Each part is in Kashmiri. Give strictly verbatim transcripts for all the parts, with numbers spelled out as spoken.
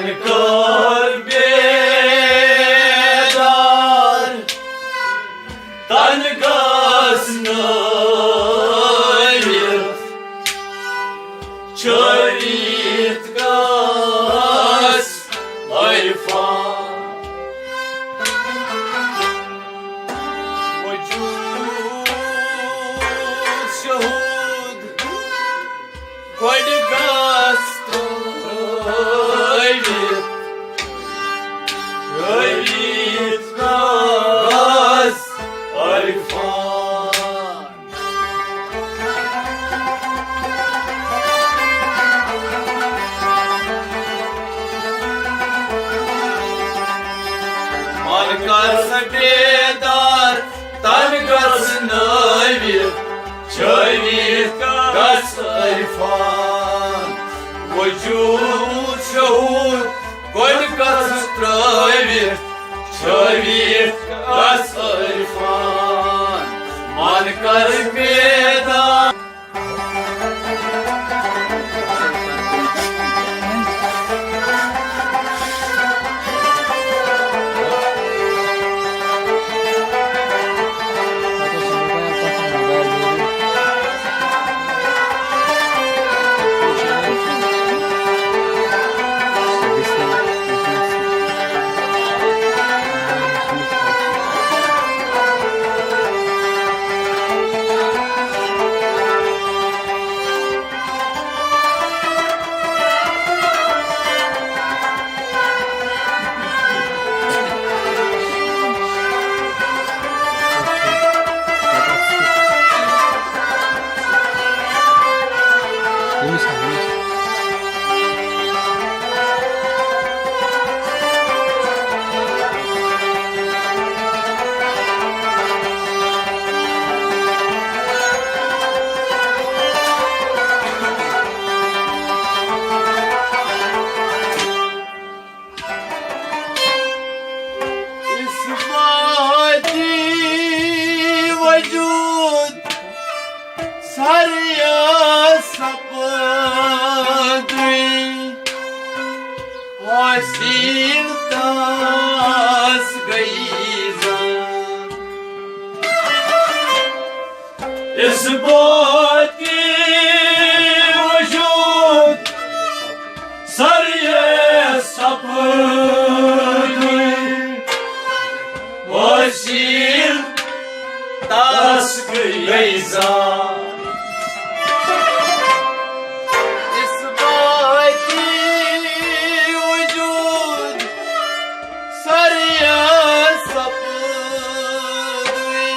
کر بیدار، تن گژھ نٲوِتھ، چھٲوِتھ گژھ عرفان۔ وجود شہود گۄڈٕ گژھ ترٲوِتھ، ترٲوِتھ گژھ عرفان۔ من کر سا بیدار، تن گژھ نٲوِتھ، چھٲوِتھ گژھ عرفان۔ وجود شعور گۄڈٕ گژھ ترٲوِتھ، چھٲوِتھ گژھ عرفان۔ من کر بیدار۔ اثباتی وجود سریا سپدوی، حاصل تس گئی زان۔ اثباتی وجود سریا سپدوی، حاصل تس گئی زان۔ اثباتی وجود سریا سپدوی،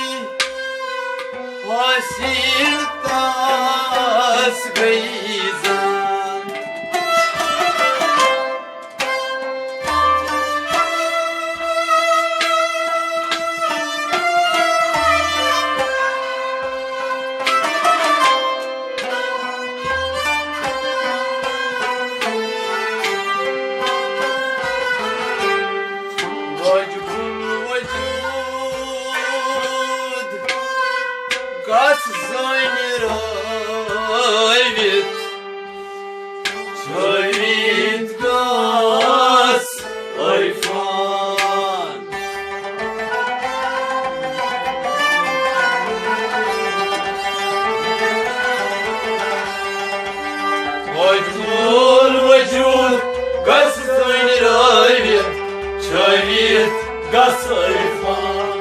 حاصل تس گئی زان۔ واجبُل وجود گژھ زٲنۍ رٲوِتھ، چھٲوِتھ گژھ عرفان۔ واجبُل وجود گژھ زٲنۍ رٲوِتھ، چھٲوِتھ گژھ عرفان۔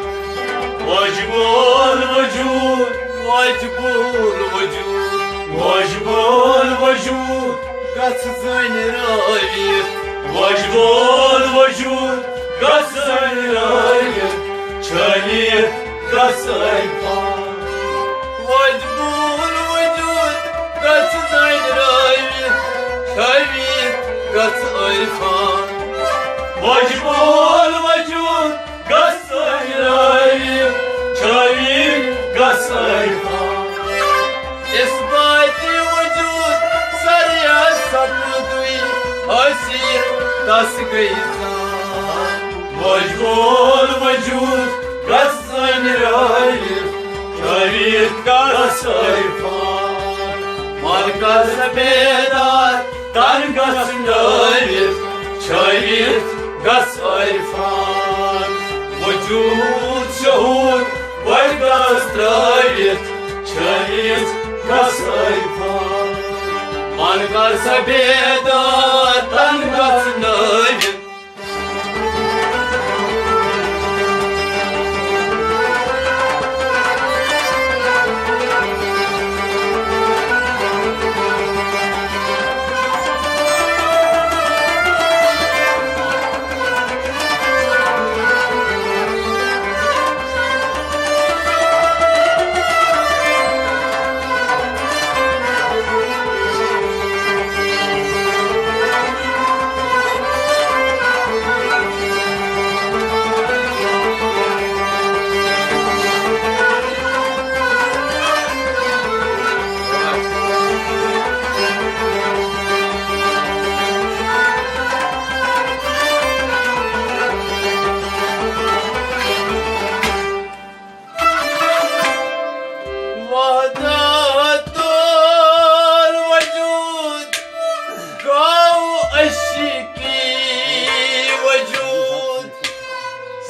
واجبُل وجود، واجبُل وجود، واجبُل وجود گژھ زٲنۍ رٲوِتھ۔ واجبُل وجود گژھ زٲنۍ رٲوِتھ، چھٲوِتھ گژھ عرفان۔ واجبُل وجود گژھ زٲنۍ رٲوِتھ، چھٲوِتھ گژھ عرفان۔ واجبُل وجود گژھ زٲنۍ رٲوِتھ، چھٲوِتھ گژھ عرفان۔ اثباتی وجود سریا سپدوی، حاصل تس گئی زان۔ واجبُل وجود گژھ زٲنۍ رٲوِتھ، چھٲوِتھ گژھ عرفان۔ من گژھ بیدار، تن گژھ نٲوِتھ، چھٲوِتھ گژھ عرفان۔ وجود شہود وردس ترٲوِتھ، چھٲوِتھ گژھ عرفان۔ من کر سا بیدار، تن گژھ نٲوِتھ۔ وحدت الوجود گوٚو عشقی وجود،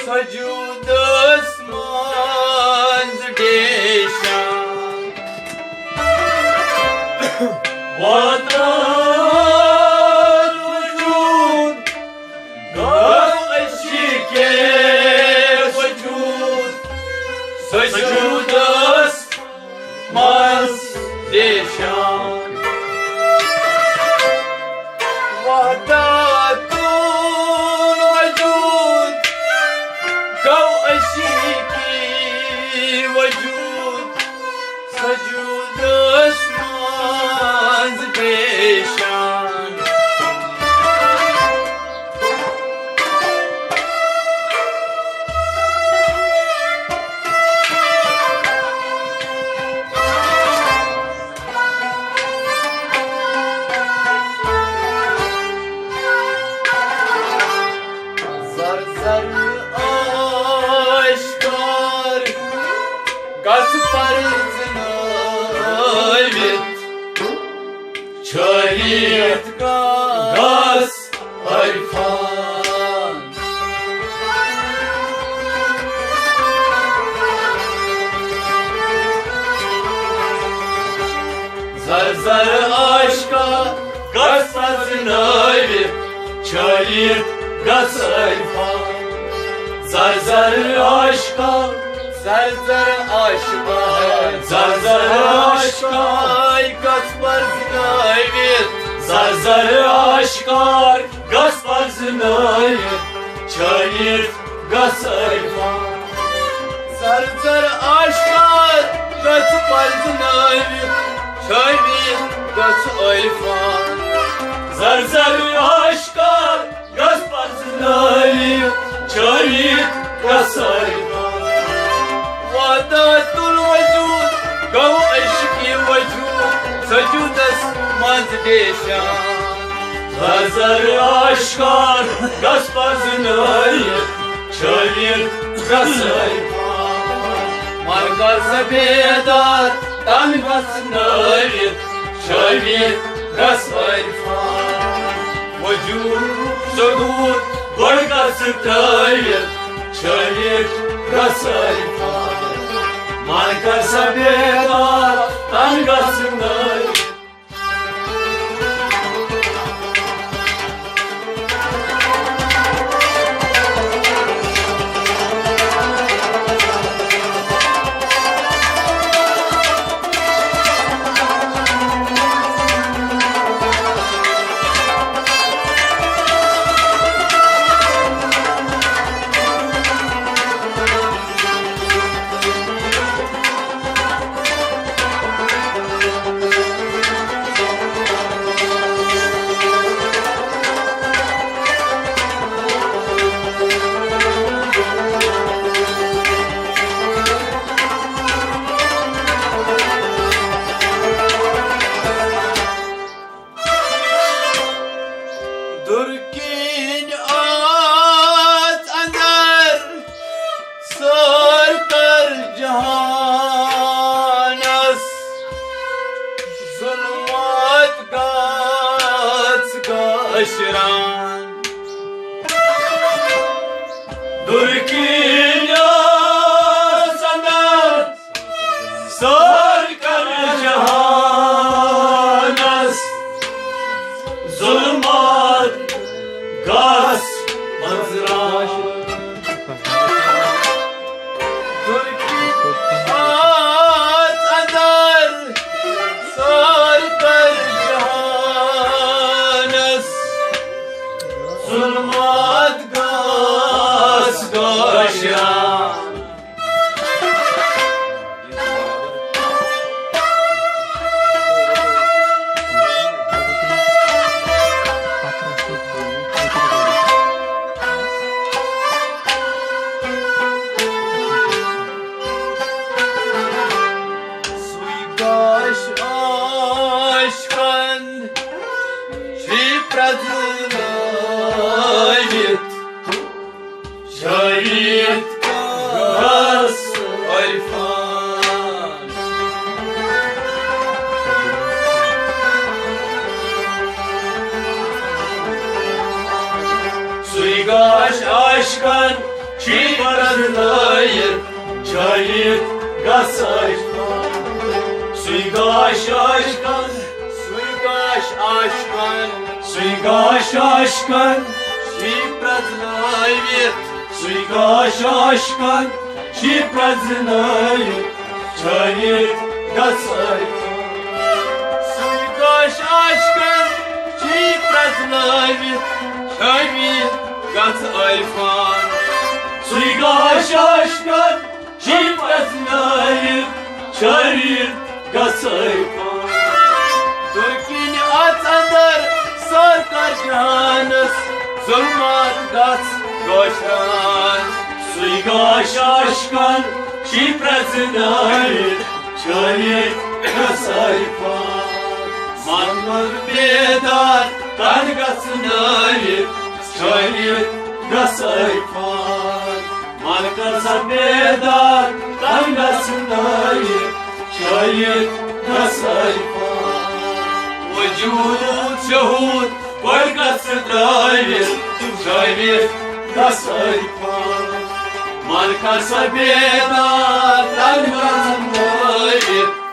سجودس منٛز ڈیشان۔ وحدت الوجود گوٚو عشقِ وجود، سجودس منٛز ڈیشان۔ وحدت الوجود گوٚو عشقِ وجود، سجودس منٛز ڈیشان۔ زر زر آشکار گژھ پرزنٲوِتھ، چھٲوِتھ گژھ عرفان۔ زر زر آشکار گژھ پرزنٲوِتھ، چھٲوِتھ گژھ عرفان۔ زر زر آشکار، زر زر آشکار، زر زر آشکار گژھ پرزنٲوِتھ۔ زر زر آشکار گژھ پرزنٲوِتھ، چھٲوِتھ گژھ عرفان۔ زر زر آشکار گژھ پرزنٲوِتھ، چھٲوِتھ گژھ عرفان۔ زر زر آشکار گژھ پرزنٲوِتھ، چھٲوِتھ گژھ عرفان۔ وحدت الوجود گوٚو عشقِ وجود، سجودس منٛز ڈیشان۔ زر زر آشکار گژھ پرزنٲوِتھ، چھٲوِتھ گژھ عرفان۔ من کر سا بیدار، تن گژھ نٲوِتھ، چھٲوِتھ گژھ عرفان۔ وجود ثبوت گۄڈٕ گژھ ترٲوِتھ، چھٲوِتھ گژھ عرفان۔ من کر سا بیدار، تن گژھ نٲوِتھ۔ دُر کِنۍ ٲس اندر سٲر کر جہانس، ظلمت گژھ گشران۔ ظلمات گژھ منٛزراو۔ آس اندر سر کر جہانس، ظلمات گژھ گوشان۔ سُے گوش عاشقن چھُے پرٛزنٲوِتھ۔ شریعت گژھ عرفان۔ سُے گوش عاشقن چھُے پرٛزنٲوِتھ۔ شریعت گژھ عرفان۔ سُے گوش عاشقن، سُے گوش عاشقن، سُے گوش عاشقن چھُے پرٛزنٲوِتھ۔ سُے گوش عاشقن چھُے پرٛزنٲوِتھ۔ شریعت گژھ عرفان۔ سُے گوش عاشقن چھُے پرٛزنٲوِتھ۔ شریعت گژھ عرفان۔ سُے گوش عاشقن چھُے پرٛزنٲوِتھ۔ شریعت گژھ عرفان۔ دُر کِنۍ اژ اندر سر کر جہانس، ظلمات گژھ گوشان۔ سُے گوش عاشقن چھُے پرٛزنٲوِتھ۔ شریعت گژھ عرفان۔ من کر بیدار تن گژھ نٲوِتھ۔ شریعت گژھ عرفان۔ من کر سا بیدار تن گژھ نٲوِتھ۔ شریعت گژھ عرفان۔ وجود شہود پٲٹھۍ گژھ ترٲوِتھ۔ شریعت گژھ عرفان۔ من کر سا بیدار تن گژھ نٲوِتھ۔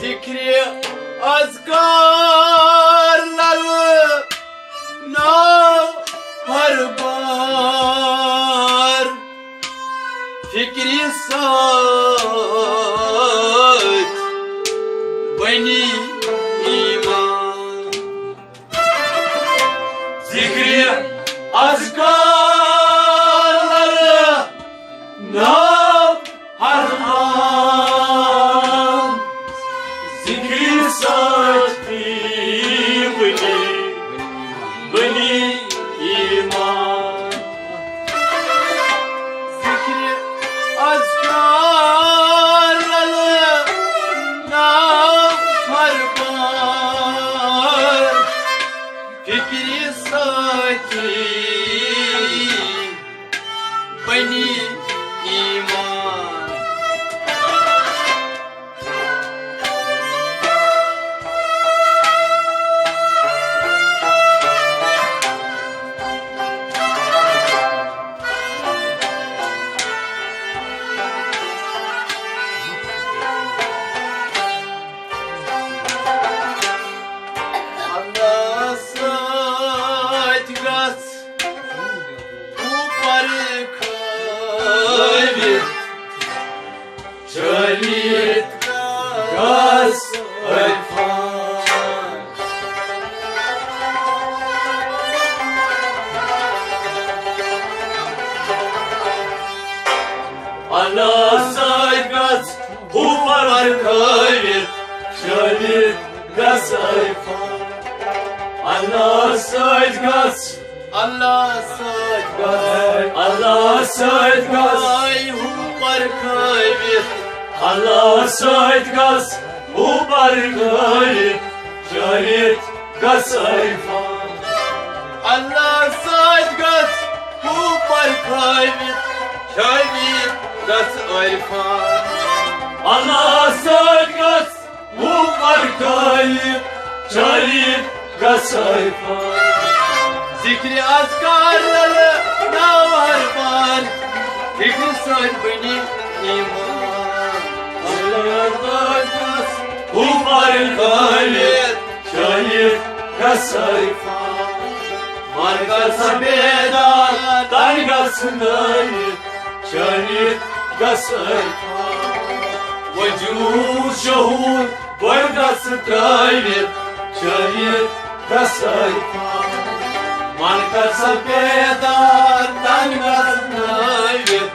ذکرِ اذکار لل ناو ہر بار، فکرِ سۭتۍ بنی ایمان۔ ذکرِ اذکار لل ناو ہر بار، ذکرِ سۭتۍ بنی، بنی ایمان۔ ذکرِ اذکار لل ناو ہر بار، فکرِ سۭتۍ بنی ایمان۔ اللہ سۭتۍ گژھ اللہ سۭتۍ گژھ ہُہ پرکھٲوِتھ، شٲہِد گژھ عرفان۔ اللہ سۭتۍ گژھ، اللہ سۭتۍ گژھ، اللہ سۭتۍ گژھ ہُہ پرکھٲوِتھ، اللہ سۭتۍ گژھ ہُہ پرکھٲوِتھ، شٲہِد گژھ عرفان۔ اللہ سۭتۍ گژھ ہُہ پرکھٲوِتھ، شٲہِد گژھ عرفان۔ اللہ سۭتۍ گژھ ہُہ پرکھٲوِتھ، شٲہِد گژھ عرفان۔ ذِکرِ اذکار رلہٕ ناو ارمان، فِکرِ سۭتۍ بنہِ ایمان۔ اللہ سۭتۍ گژھ ہُہ پرکھٲوِتھ، شٲہِد گژھ عرفان۔ مرکز بیدار تن گژھ نٲوِتھ، شٲہِد گژھ عرفان۔ وجوٗد شہوٗد گۄڈٕ گژھ ترٲوِتھ، شٲہِد گژھ عرفان۔ مرکز بیدار تن گژھ نٲوِتھ۔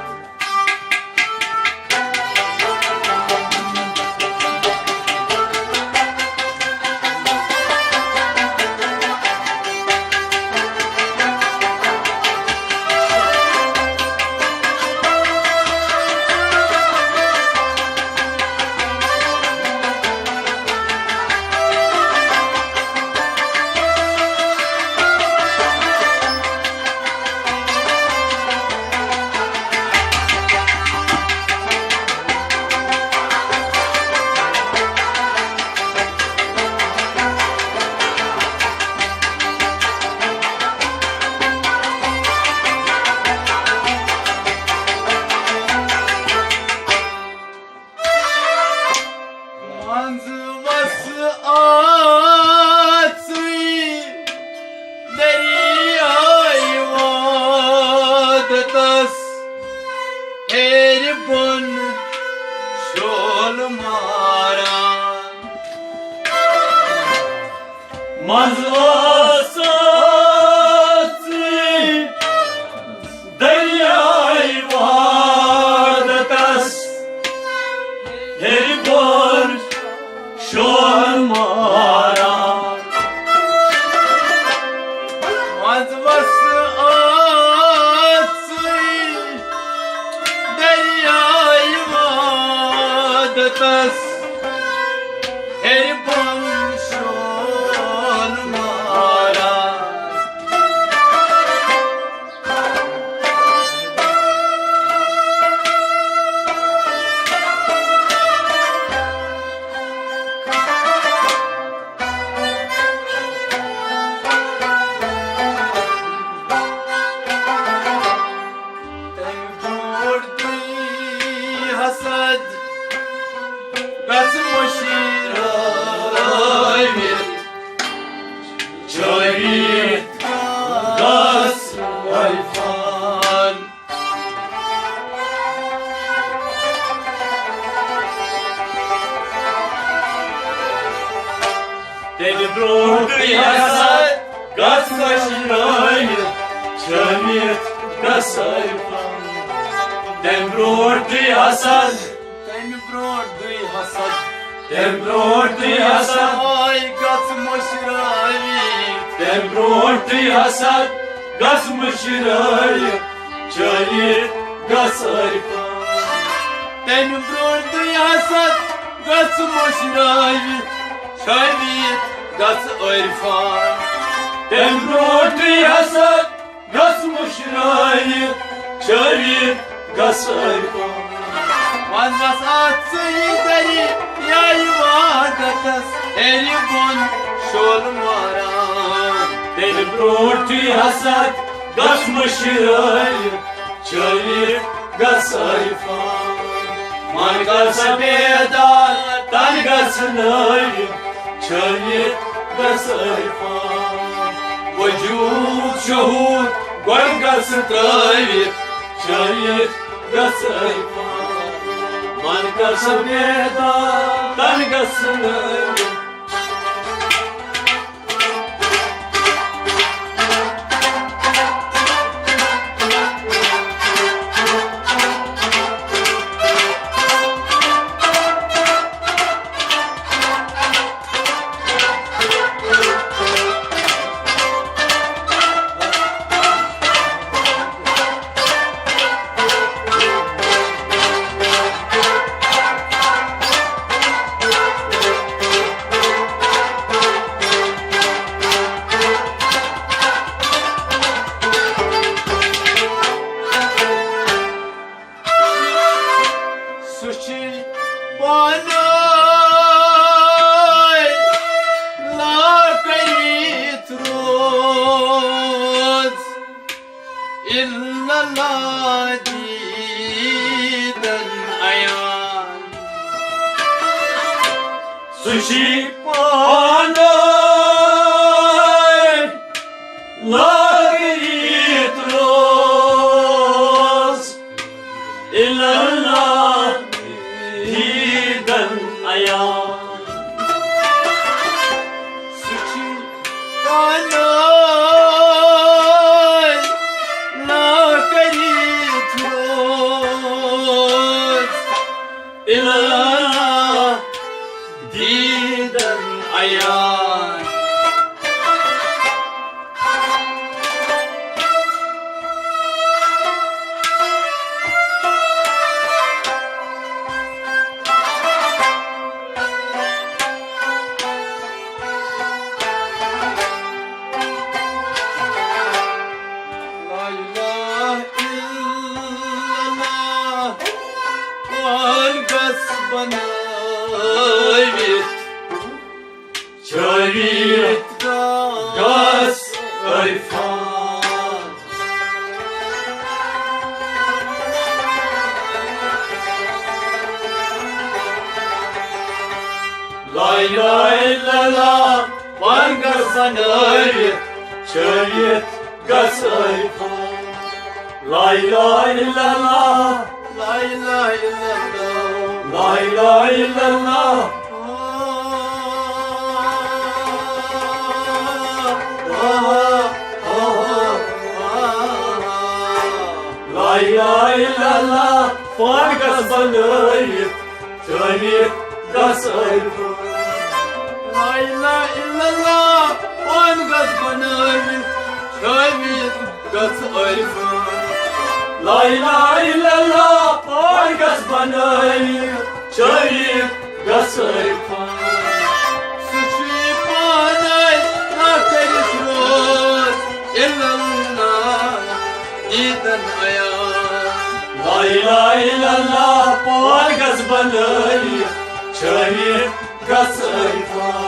منٛزٕ وَسہٕ آژٕے دٔریاے وادتَس ہیٚرِ بۄن شول ماران۔ منٛزٕ آژٕے دٔریاے وادتَس ہیٚرِ بۄن شول ماران۔ منٛزٕ وَسہٕ آژٕے دٔریاے وادتَس ہیٚرِ بۄن شول ماران۔ تَمہِ برٛونٛٹھ گٔے حسد گژھ مٔشرٲوِتھ، چٲوِتھ گژھ عرفان۔ تَمہِ برٛونٛٹھ گٔے حسد گژھ مٔشرٲوِتھ، چٲوِتھ گژھ عرفان۔ تَمہِ برٛونٛٹھ گٔے حسد، تَمہِ برٛونٛٹھ گٔے حسد، تَمہِ برٛونٛٹھ گٔے حسد، آے گژھ مٔشرٲوِتھ۔ تَمہِ برٛونٛٹھ گٔے حسد گژھ مٔشرٲوِتھ، چٲوِتھ گژھ عرفان۔ تَمہِ برٛونٛٹھ گٔے حسد گژھ مٔشرٲوِتھ، چٲوِتھ گژھ عرفان۔ تَمہِ برٛونٛٹھ گٔے حسد گژھ مٔشرٲوِتھ، چٲوِتھ گژھ عرفان۔ وَنٛدَس آژٕے دٔریاے وادتَس ہیٚرِ بۄن شول ماران۔ تَمہِ برٛونٛٹھ گٔے حسد گژھ مٔشرٲوِتھ، چٲوِتھ گژھ عرفان۔ من گژھ بیدار، تن گژھ نٲوِتھ، چٲوِتھ گژھ عرفان۔ وجوٗد شہوٗد گۄڈٕ گژھ ترٲوِتھ، چٲوِتھ گژھ عرفان۔ من گژھ بیدار، تن گژھ نٲوِتھ۔ اللہ دیدن عیان۔ سُہ چھُ پانَے لٲگِتھ روز، الا اللہ دیدن عیان۔ سُہ چھُ پانَے لٲگِتھ روز، الا اللہ دیدن عیان۔ لا الہ الا اللہ، پان گژھ بنٲوِتھ، چٲوِتھ گژھ عرفان۔ لا الہ الا اللہ، پان گژھ بنٲوِتھ، چٲوِتھ گژھ عرفان۔ لا الہ الا اللہ، لا الہ الا اللہ، لا الہ الا اللہ۔ لا الہ الا اللہ، پان گژھ بنٲوِتھ، چٲوِتھ گژھ عرفان۔ لا الہ الا اللہ، پان گژھ بنٲوِتھ، چٲوِتھ گژھ عرفان۔ لا الہ الا اللہ، پان گژھ بنٲوِتھ، چٲوِتھ گژھ عرفان۔ سُہ چھُ پانَے نہ کٔرِتھ روز، الا اللہ دیدن عیان۔ لا الہ الا اللہ، پان گژھ بنٲوِتھ، چٲوِتھ گژھ عرفان۔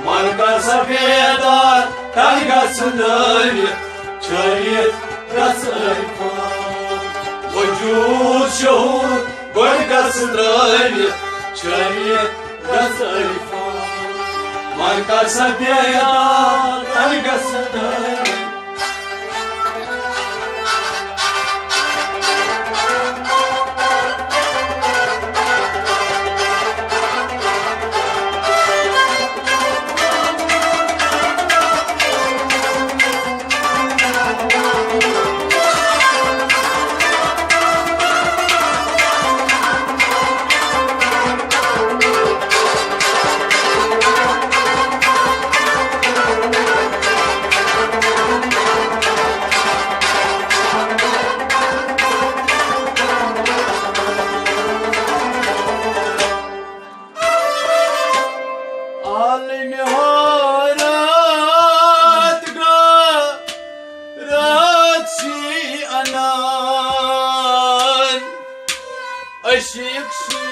من کر سا بیدار، تن گژھ نٲوِتھ، چٲوِتھ گژھ عرفان۔ وجود شعور گۄڈٕ گژھ ترٲوِتھ، چٲوِتھ گژھ عرفان۔ من کر سا بیدار، تن گژھ نٲوِتھ۔ عالم حیرت گا رات سی انان، عشق سی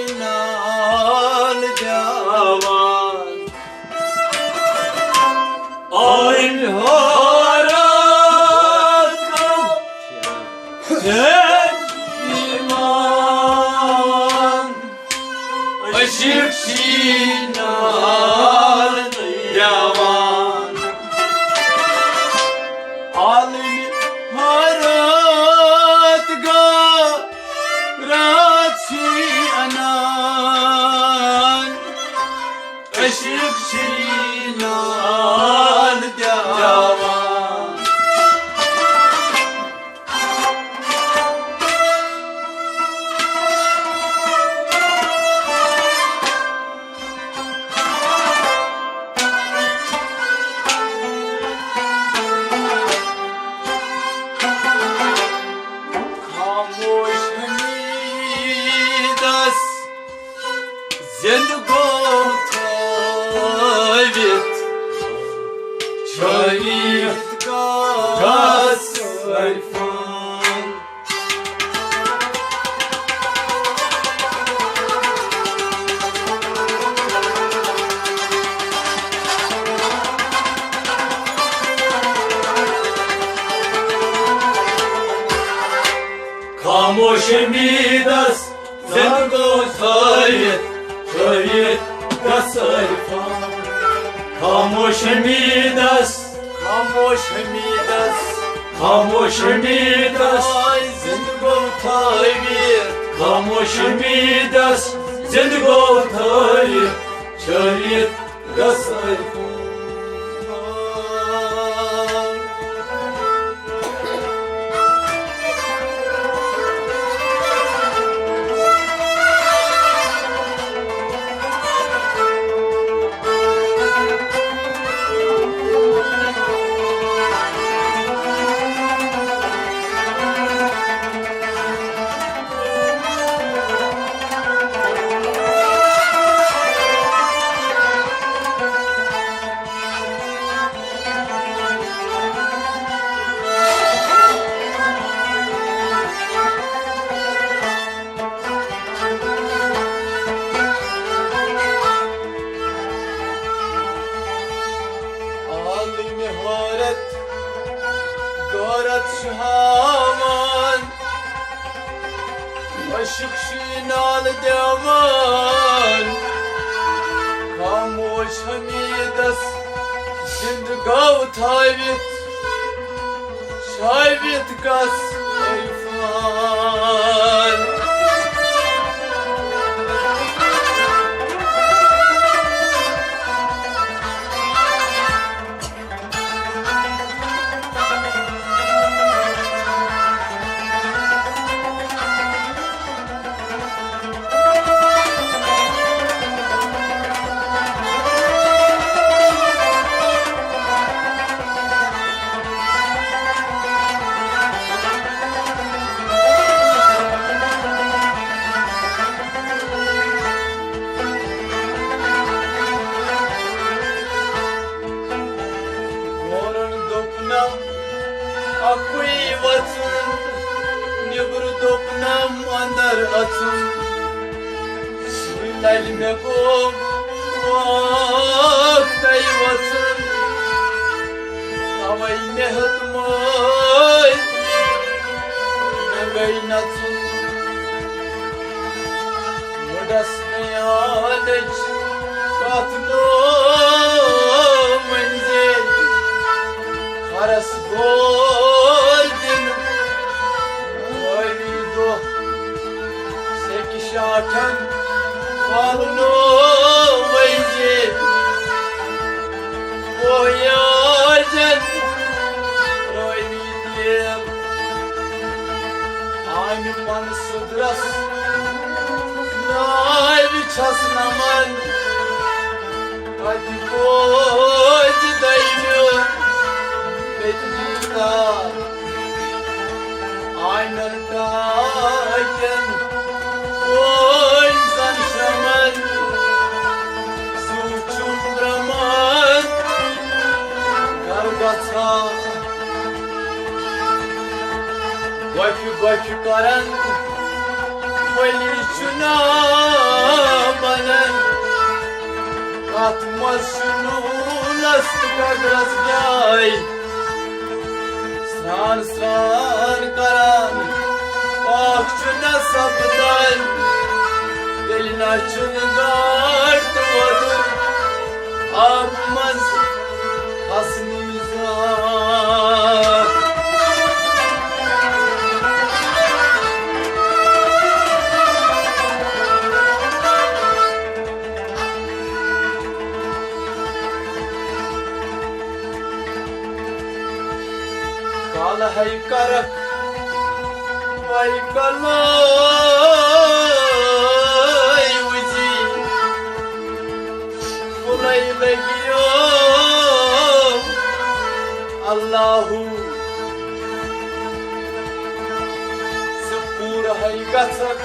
نال دیوان۔ عالم حیرت گا ہے ایمان، عشق سی نال دیوان۔ عالم حیرت گا رات سی انان، عشق سی نال دیوان۔ خاموش حمیدس زِندٕ گوٚو تھٲوِتھ، شریٖف گژھ عرفان۔ خاموش امیدس زندٕ گوٚو تھٲوِتھ، تھٲوِتھ گژھ عرفان۔ خاموش امیدس، خاموش امیدس، خاموش امیدس آے زندٕ گوٚو تھٲوِتھ۔ خاموش امیدس زندٕ گوٚو تھٲوِتھ، تھٲوِتھ گژھ عرفان۔ عالمِ حٲرت غٲرت چھُ ہاوان، عشق چھُ یہِ نالہٕ دِوان۔ خاموش حمیدس زندٕ گوٚو تھٲوِتھ، شٲوِتھ گژھ عرفان۔ گورن دوٚپنم اکُے وژُن، نیٚبرٕ دوٚپنم اندر اژُن۔ سُے تلہِ مےٚ گوٚو وقتَے وژُن۔ توے مےٚ ہیوٚت مٲلۍ، مےٚ گٔے نژُن۔ مُڈس میانٕچ کتھ نو مٔنزِل، خرس گول دِنہٕ وٲلی دۄہ۔ سیٚکہِ شاٹھن پھۄلنو وٲلۍ زِ، بویازن رٲوی تیل۔ آمہِ پن سُدرس ناوِ چھس نمن۔ کتہِ بوزِ دوٚیمہِ پیٚتمہِ تار؟ آینن ٹاکٮ۪ن وٲنۍ زن شمن، زُو چھُم درٛمن گرٕ گژھان۔ گۄپھِ گۄپھِ کرن، ؤلی چھُنا بنن۔ اتھ منٛز چھُ نوٗنس تہٕ کدرس جاے۔ سرٛان سرٛان کران، پاک چھُنہ سپدان۔ تیٚلہِ نہ چھُنہٕ گاڈ تہٕ وۄدُر آبہٕ منٛز کھسنٕے زانٛہہ۔ کالہٕ ہے کرکھ وَے کلٲے وُزی، کُلے لگیو اللہُ۔ سُہ پوٗرٕ ہے گژھکھ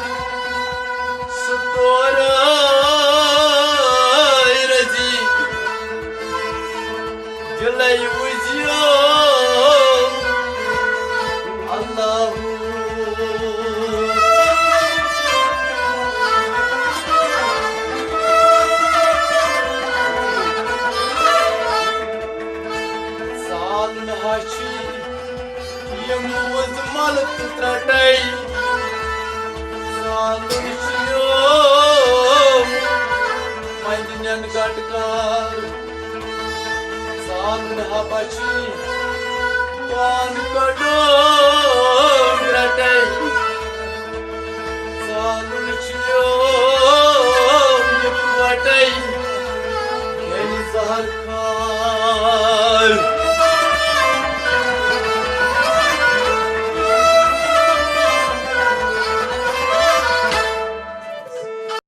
سُہ تورے رٔزی۔ دِلَے وُزیو اللہُ۔ زالُن ہا چھُے یِم وُزمل تہٕ ترٛٹَے۔ زالُن چھُ یو مدنٮ۪ن گٹکار، زالُن حبشی پان کڑو گرٹے، زالُن چھُ یو